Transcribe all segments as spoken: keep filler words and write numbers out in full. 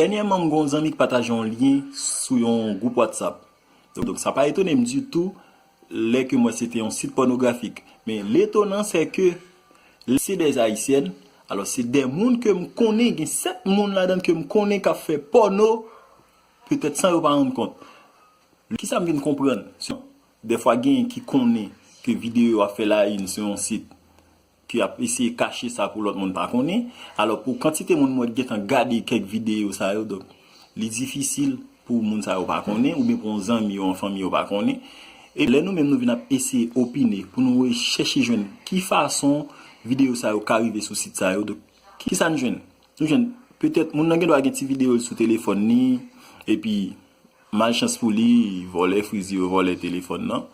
Dènyèman, m gen yon zanmi ki pataje yon lyen sou yon gwoup WhatsApp. Donk, donk sa pa etone m ditou lè ke m wè se te yon sit pònografik. Men letonan, se ke se de Ayisyèn, alò se de moun ke m konnen, gen sèt moun ladan ke m konnen k ap fè pòno, petèt san yo pa rann kont. Kisa m vin konprann? Dèfwa genyen ki konnen ke videyo yo ap fè la in sou yon sit, ki ap eseye kache sa pou lòt moun pa konnen. Alò, pou kantite moun mwen gentan gade kèk videyo sa yo, donk, li difisil pou moun sa yo pa konnen, oubyen pou yon zanmi yo, yon fanmi yo pa konnen. E lè nou menm nou vin ap eseye opine, pou nou chèche jwenn ki fason videyo sa yo ka rive sou sit sa yo, donk, kisa n jwenn? Nou jwenn, petèt, moun nan gen dwa gen ti videyo l sou telefòn li, epi, malchans pou li, vòlè frizi yo vòlè telefòn nan.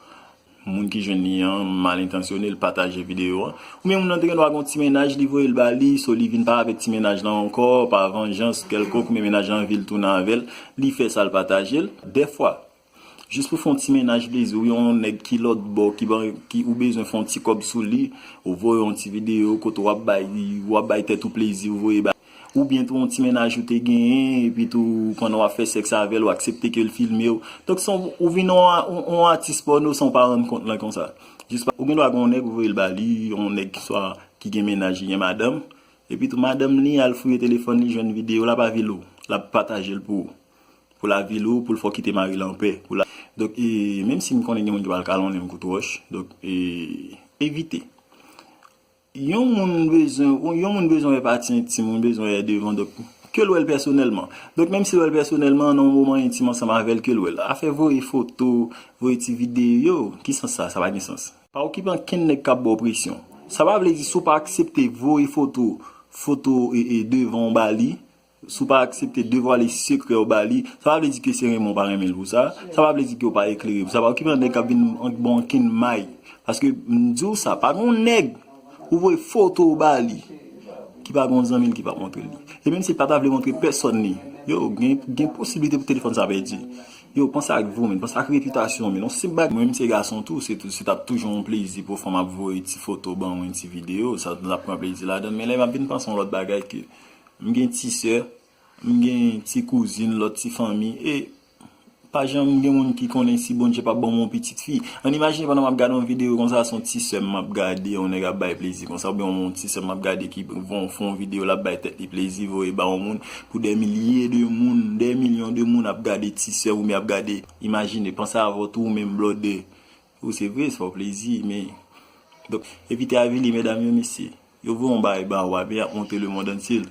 Moun ki jwenn li an, mal entansyone, l pataje videyo an. Oubyen moun nan te gen dwa gen yon ti mennaj, li voye l ba li, so li vin pa avèk ti mennaj lan ankò, pa vanjans kèlkonk, oubyen mennaj lan anvi l tounen avè l, li fè sa, l pataje l. Dèfwa, jis pou fè yon ti mennaj plezi, oubyen yon nèg ki lòt bò, ki, ban- ki ou bezwen fè yon ti kòb sou li, ou voye yon ti videyo kote w ap bay, w ap bay tèt ou plezi, ou voye ba. Oubyen tou yon ti mennaj ou te genyen, epi tou pandan w ap fè sèks avè l, ou aksepte ke l filme w. Donk, se yon, ou vin yon, yon, yon atis pòno san w pa rann kont lan konsa. Jis pa, ou gen dwa gen yon nèg ou voye l ba li, yon nèg ki swa ki gen mennaj, li gen madanm. Epi tou madanm li al fouye telefòn li, jwenn videyo, l ap avili w, l ap pataje l pou ou. Pou l avili w, pou l fè w kite mari l anpè. Pou la... Donk, e, menm si m konnen gen moun ki pral kalonnen m kout wòch, donk, e, evite. Yon moun bezwen, yon moun bezwen wè pati entim, moun bezwen wè devan, donk, ke l wè l pèsonèlman. Donk, menm si l wè l pèsonèlman, nan yon moman entim ansanm avè l, ke l wè l. Afè voye foto, voye ti videyo, ki sans sa? Sa pa gen sans. Pa okipe ankenn nèg k ap ba w presyon. Sa pa vle di si w pa aksepte voye foto, foto e, e devan w ba li, si w pa aksepte devwale sekrè w ba li, sa pa vle di ke se renmen w pa renmen l pou sa. Sa pa vle di ke w pa eklere pou sa. Pa okipe nèg k ap vin an- ba w ankenn may. Paske m di w sa, pa gen yon nèg ou voye foto w ba li ki pa gen yon zanmi l ki pa montre l li. E menm si l pa ta vle montre pèsonn li, yo, gen, gen posiblite pou telefòn sa pèdi. Yo, panse ak vi w, men. Panse ak repitasyon w, men. Non, se bag, mwen, m se gason tou, se tou, se t ap toujou yon plezi pou fanm ap voye ti foto ban mwen, ti videyo, sa, m ap pran plezi ladan l. Men lè m ap vin panse yon lòt bagay ke m gen ti sè, m gen ti kouzin, lòt ti fanmi, e pa janm gen moun ki konnen si Bondye p ap ban m yon pitit fi. Ann imajine pandan m ap gade yon videyo konsa, se yon ti sè m m ap gade, yon nèg ap bay plezi konsa, oubyen yon ti sè m ap gade ki fè yon, fè yon videyo, l ap bay tèt li plezi, voye ba yon moun, pou dè milye de moun, dè milyon de moun ap gade ti sè, oubyen ap gade, imajine, panse avè w tou, ou menm blòdè. Ou se vre, se fè w plezi, men, donk, evite avili, medam yo, mesye. Yo voye yon bagay ba ou, apre y ap montre lemonn antye l.